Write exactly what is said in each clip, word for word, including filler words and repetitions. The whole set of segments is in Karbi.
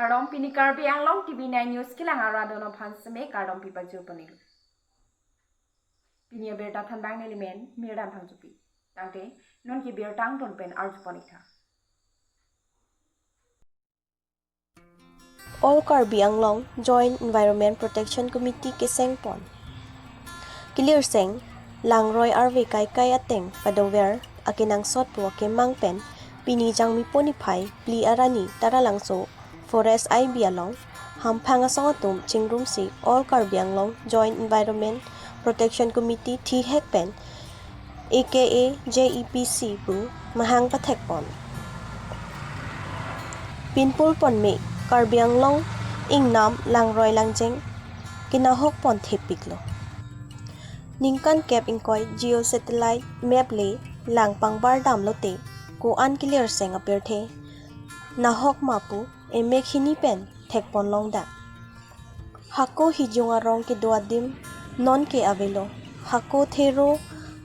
Kardom, pini Karbi Anglong T V nine News kelang arat atum aphan seme kardom pipajir ponlo. Pini abirta thanbang nelimen Mirdan Phangchopi. Tangte non ke birta angton pen arju pon ik tha. All Karbi Anglong Joint Environment Protection Committee keseng pon. Kilirseng, langroi arve kaikai ateng padover akenangsot pu akemang pen pini Jangmi pon iphai phli arni Taralangso Forest I B along hamphang asong atum chingrumsi All Karbi Anglong Joint Environment Protection Committee thihek pen A K A J E P C pu mahang pathek pon. Pinpur pon me Karbi Anglong ingnam langroi langjeng kenahok pon thepiklo. Ningkan kep ingkoi geosatellite map le lang pangbar damlote ko-an kilirseng apirthe nahok ma pu emek hini pen thek pon longdak. Hako hijung arong kedo adim non ke avelo. Hako thero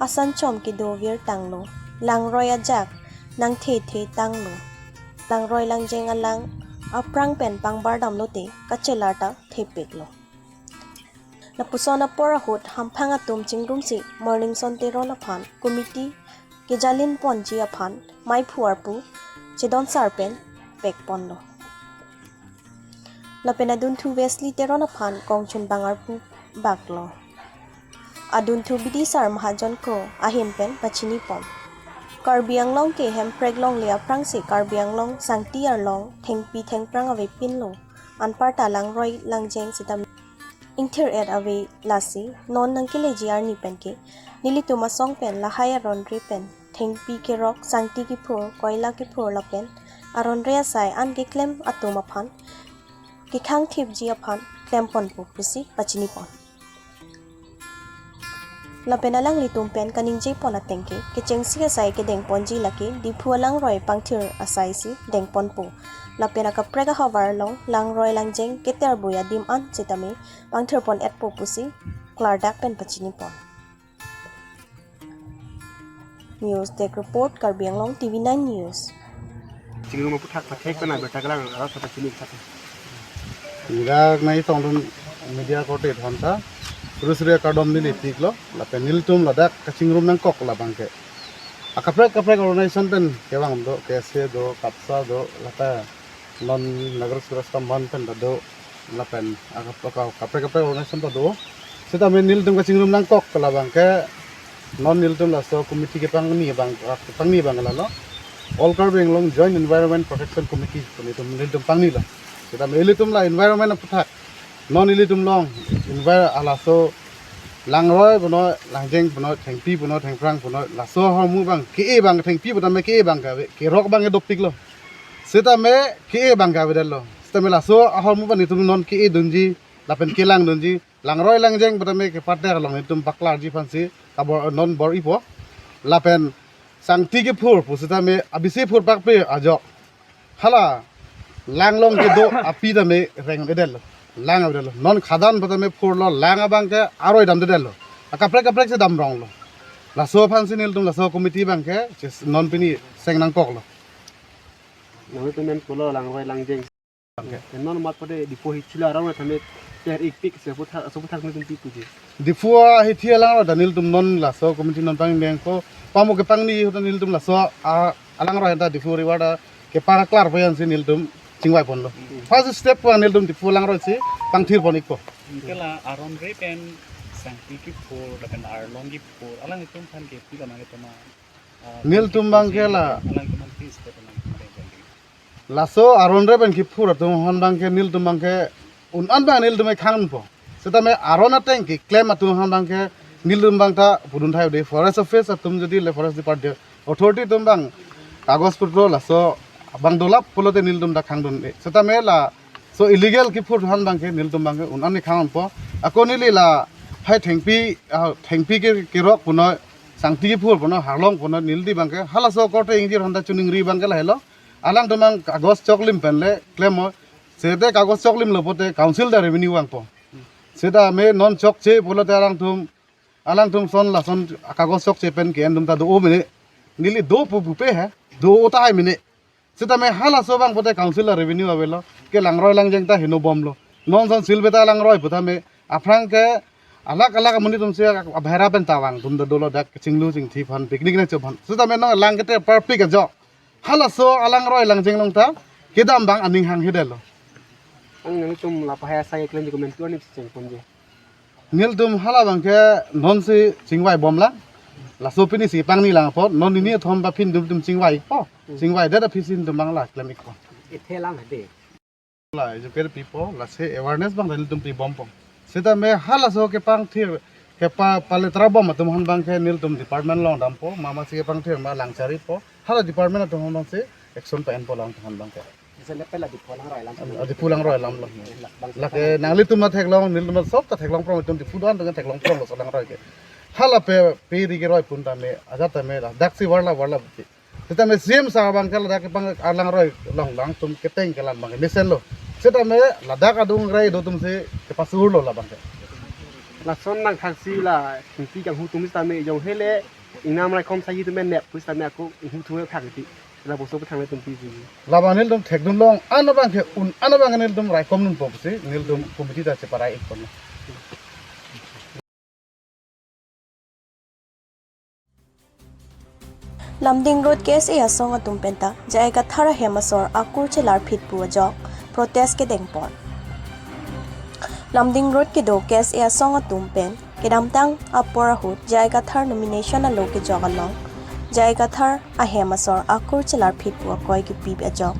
asan chom kedo virtanglo. Langroi ajak nangthe the tanglo. Langroi langjeng alang aphrang pen pangbar damlote kachelar ta thepiklo. Lapuson apor ahut hamphang atum chingrumsi Morning Sun Teron aphan committee kejalin ponji aphan maiphu arpu chedon sar pen pek ponlo. Lapen adunthu Wesley Teron aphan kongchunbang arpu baklo. Adunthu Bidisar Mahajon ko ahin pen pachini pon. Karbi Anglong ke hemprek longle aphrangsi Karbi Anglong sangti arlong thengpi thengphrang avepinlo. Anparta langroi langjeng sitame ingthir-et ave lasi non nangkeleji arni penke nelitum asong pen lahai aron re pen thengpi kerok, sangti kephur, koila kephur lapen aron re asai an keklem atum aphan kekhang thipji aphan klem ponpo pusi pachini pon. Lapen alanglitum pen kaningje pon ateng ke kechengsi asai kedeng ponji lake Diphu alangroi pangthir asai si deng ponpo. Lapen akaprek ahavar along langroi langjeng keter bui adim an sitame pangthir pon etpo pusi klardak pen pachini pon. News Desk Report, Karbi Anglong T V nine News. Chingrum aphuthak pathek pen abirta kelang arat aphan pachini ik tha. Dak nai tongdun media korte thon ta. Suri suri akardom neli piklo, lapen nelitum ladak kachingrum nangkok labang ke. Akaprek kaprek organization pen kevang do, K S A do, KAPSA do, lata non Nagarik Suraj Samman pen ta do, lapen aka-, aka-, kaprek kaprek organization ta do. Sitame nelitum kachingrum nangkok labang ke non nelitum laso committee kepangni abang, kepangni abang lalo. All Karbi Anglong Joint Environment Protection Committee pu nelitum, nelitum pangnilo. Sitame ilitum la environment aphuthak non ilitum along envir-, alaso langroi puno, langjeng puno, thengpi puno, thengphrang puno, laso ahormu abang ke-e abang, thengpi putame ke-e abang kave, kerok abang ke dopiklo. Sitame ke-e abang kavedetlo. Sitame laso ahormu abang itum non ke-e dunji, lapen kelang dunji, langroi langjeng putame kepater along itum paklarji aphansi kabor non bor-ipo. Lapen sangti kephur pusitame abisi phur pakpe ajok. Hala lang along kedo api tame reng-edetlo. Lang avedetlo. Non khadan putame phurlo, lang abang ke aroi damdedetlo. Akaprek kaprek si damronglo. Laso aphansi nelitum laso committee abang ke ches-, non pini seng nangkoklo. Nangtum pen pulo langroi langjeng. Oke. Non mat pade Diphu hithi alam tame ter ikpik se aphuthak, aphuthak nelitum pi puji. Diphu ahithi alangroi ta nelitum non laso committee non pangdeng ko pamo kepangni ahut nelitum laso a-, alangroi ta Diphu river ta kepaklar pu ansi nelitum chingvai ponlo. Hmm. First step pu nelitum Diphu alangroi si pangthir pon ikpo. Ke la aron re pen sangti kephur lapen arlong kephur alanglitum aphan ke pilo nangtum ma, ah, nelitum abang ke la alangtum aphan pi step nangtum aphan. Laso aron re pen kephur atum aphan abang ke nelitum abang ke un-an abang nelitum ekhang po. Sitame aron ateng keklem atum aphan abang ke nelitum abang ta pudun thai de, forest office atum jodi le forest department authority atum abang kagos putro laso abang dolap pulote nelitum ta khangdun de. Sitame laso illegal kephur aphan abang ke nelitum abang ke un-an ekhang po. Ako neli lahai thengpi, ah, thengpi ke kerok puno, sangti kephur puno, harlong puno, neli abang ke halaso korte ingjir aphan ta choningri abang ke lahelo. Alangtum abang kagos choklim pen le klem mo. Seta kagos choklimlo pote council ta revenue vangpo. Sitame non chokche pulote alangtum, alangtum son lason kagos chokche pen ke-en atum ta do-o mene. Neli do pu pupe he. Do-o tahai mene. Sitame halaso abang pote council ta revenue avelo. ke langroi langjeng ta heno bomlo. Non son sil beta langroi pu tame aphrang ke alak alak amonit atum si abhera pen tawang atum ta dolo, dak chinglu chingthi aphan picnic nangcho aphan. Sitame non lang ke te parpik ajo. Halaso alangroi langjeng along ta kedam abang aning hanghe detlo. Ang nangtum la pahai asai klem di komentuar ni cheng ponji. Nelitum hala abang ke non si chingvai bomlang. Laso pini si pangni lang apot, non nini athom ba phin dum tum chingvai ikpo. Hmm. Chingvai det aphi si nelitum abang la klem ikpo. Ithe lang hade. La educate pipo, lasi awareness abang nelitum pi bompo. Sitame halaso kepangthir, kepa paletra bom atum aphan abang ke nelitum department along dampo, mama si kepangthir ma lang charipo, hala department atum aphan abang si action pa-enpo lang aphan abang ke. Jisale pela Diphu langroi alam. Ah, Diphu langroi alam lo. Bang lake nanglitum ta theklong, nelitum ta sob ta theklong prong, itum Diphu do-an atum theklong prong lo so langroi ke. Hala pe, pe ri keroi pun tame, ajat tame la, daksi varla varla. Sitame C M sir abang ke ladak kepang alangroi along lang atum keteng kelang abang ke mesenlo. Sitame ladak adung rai do atum si kepasur lo la abang ke. Lason nangthaksi la thengpi kanghu atum sitame jong hele ingnam raikom sahi atum nep pu sitame ako inghu thu thak ti. Lapuson pu thangle atum pi si. Labang nelitum thekdun long, an abang ke un, an abang ke nelitum raikom dunpo pusi nelitum committee ta cheparai ikpon. Lumding Road K S A asong atum penta J I Kathar ahem asor akur chelarphit pu ajok protest kedengpon. Lumding Road kedo K S A asong atum pen kedamtang apor ahut J I Kathar nomination alo kejok along J I Kathar ahem asor akur chelarphit pu akoi kepi ajok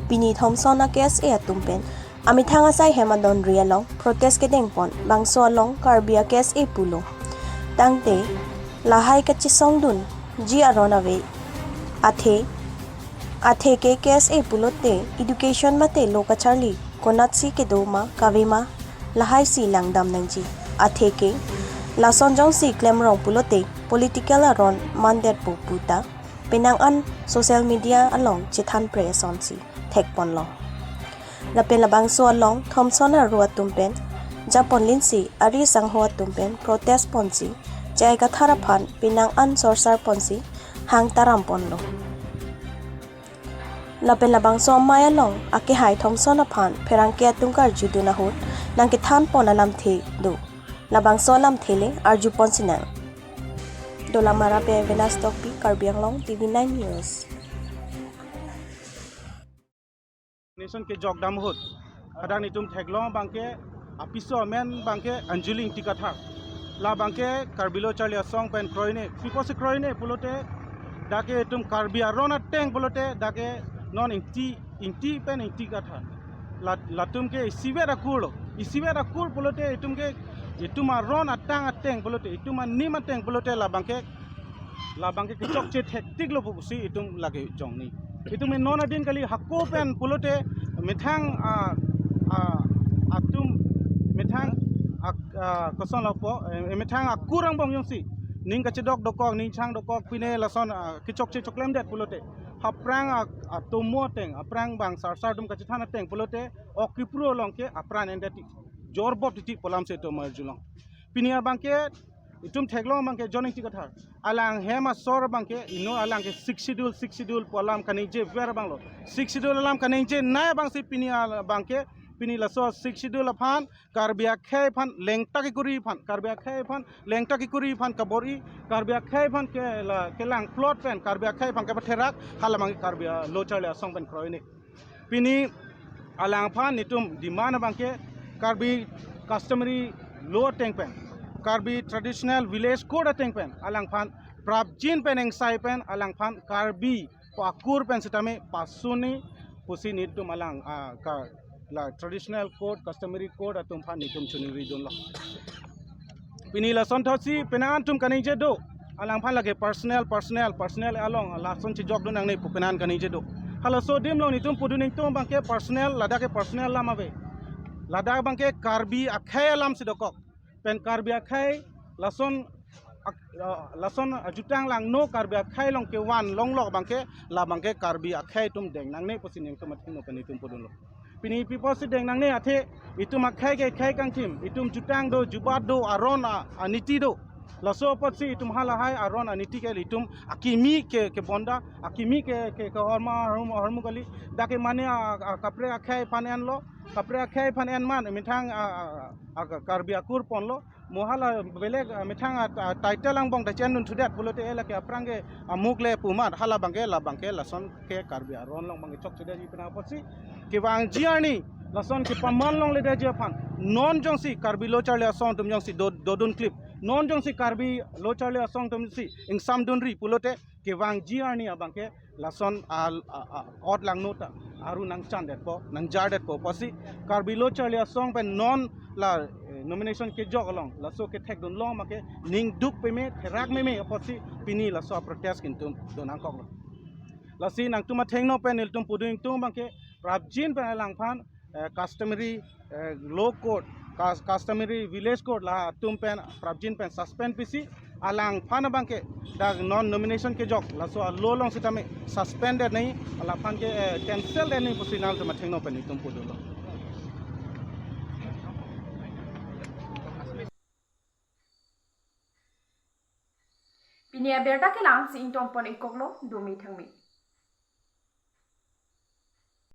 pini thomson a K S A atum pen amethang asai hem adonri along protest kedengpon bangso along Karbi a K S A pulo. Tangte lahai kachesongdunji aron ave. Athe, athe ke K S A pulote education mate lo kacharli konatsi kedo ma kave ma lahai si langdam nangji. Athe ke lason jongsi klemrong pulote political aron mandetpo puta penang an social media along chethan pre asonsi thekponlo. Lapen labangso along thomson aro atum pen japon linsi ari sangho atum pen protest ponsi J I Kathar aphan penang an sorsar ponsi hang taram ponlo. Lapen labangso amei along akehai thomson aphan pherangke atum karjudun ahut nangkethan pon alamthe do. Labangso alamthe le arjupon sinang. Dolamara pen Venus Tokbi, Karbi Anglong, T V nine News. Nation kejok dam ahut hadak nelitum theklong abang ke apiso amen abang ke Anjali Ingti Kathar. La abang ke Karbi Lo Charli Asong pen kroine, pi apotsi kroine pulote dak ke itum Karbi aron ateng pulote dak ke non Ingti, Ingti pen Ingti Kathar. La, latum ke isivet akur lo. Isivet akur pulote itum ke, itum aron atang ateng pulote, itum anim ateng pulote labang ke, labang ke kechokche thektik lo pusi itum lake jongni. Itum non adin kali hako pen pulote methang, ah, ah, atum methang, ah, ah, koson lapu, eh, methang akur angbong jongsi ning kachedok dokok, ning chang dokok, pine lason, ah, kechokche choklemdet pulote aphrang a, atomo ateng, aphrang bang sarsar atum kachethan ateng pulote ok kipru along ke apran endet ti, jorbot titi pu alam si itum arjulong. Pini abang ke itum theklong abang ke John Ingti Kathar, alang hem asor abang ke inut alang ke Sixth Schedule, Sixth Schedule pu alam kaningje ver abang lo. Sixth Schedule alam kaningjenei abang si pini abang ke, pini laso Sixth Schedule aphan, Karbi akhei aphan, lengtak ikuri aphan, Karbi akhei aphan lengtak ikuri aphan kabor-i, Karbi akhei aphan ke la, kelang plot pen Karbi akhei aphan kepatherak, hala abang ke Karbi a Lo Charli Asong pen kroine. Pini alangphan nelitum demand abang ke Karbi customary law ateng pen, Karbi traditional village code ateng pen alangphan prapjin pen engsai pen alangphan Karbi pu akur pen sitame pasuni pusi nelitum alang, ah, ka, la traditional code, customary code atum aphan nelitum choningri dunlo. Pini lason thotsi penang atum kaningje do, alangphan lake personal, personal, personal along lason chejok dun nangne pu penang kaningje do. Halaso adim along nelitum pudun ingtung abang ke personal, ladak ke personal alam ave. Ladak abang ke Karbi akhei alam si dokok. Pen Karbi akhei lason ak-, ah, lason ajutang langno Karbi akhei along kevan longlok abang ke, la abang ke Karbi akhei atum deng nangne pusi nelitum athengno pen nelitum pudunlo. Pini pi apotsi deng nangne athe itum akhei ke khei kangthim, itum jutang do, jubat do, aron a, aniti do. Laso apotsi itum halahai aron aniti ke itum akimi ke ke bonda, akimi ke ke ke horma hormu hormu kali. Dak ke mane a, a, kaprek akhei aphan enlo, kaprek akhei aphan en man methang a, a, a, Karbi akur ponlo. Mo hala belek a, methang a, a, title angbong ta chenun thudet pulote ela ke aphrang ke amuk le pu man, hala abangke labangke lason ke Karbi aron along abangke chokchedet ji pena apotsi kevangji arni lason kepaman longledetji aphan non jongsi Karbi Lo Charli Asong atum jongsi do, dodun klip, non jongsi Karbi Lo Charli Asong atum si ingsamdunri pulote kevangji arni abangke lason a, a, a, ot langno ta aru nangchandetpo, nangjardetpo apotsi Karbi Lo Charli Asong pen non la eh, nomination kejok along laso kethekdun long make ningduk peme therak meme apotsi pini laso protest itum do nangkoklo. Lasi nangtum athengno pen ilitum pudun ingtung abangke prapjin pen alangphan eh, customary eh, law court, cus- customary village court la atum pen prapjin pen suspend pisi alangphan abangke dak non nomination kejok laso a law along sitame suspended nai, alaphan ke eh, cancel det nai pusi nangtum athengno pen itum pudunlo. Pini abirta kelang si ingtong pon ikoklo, dumi thangmi.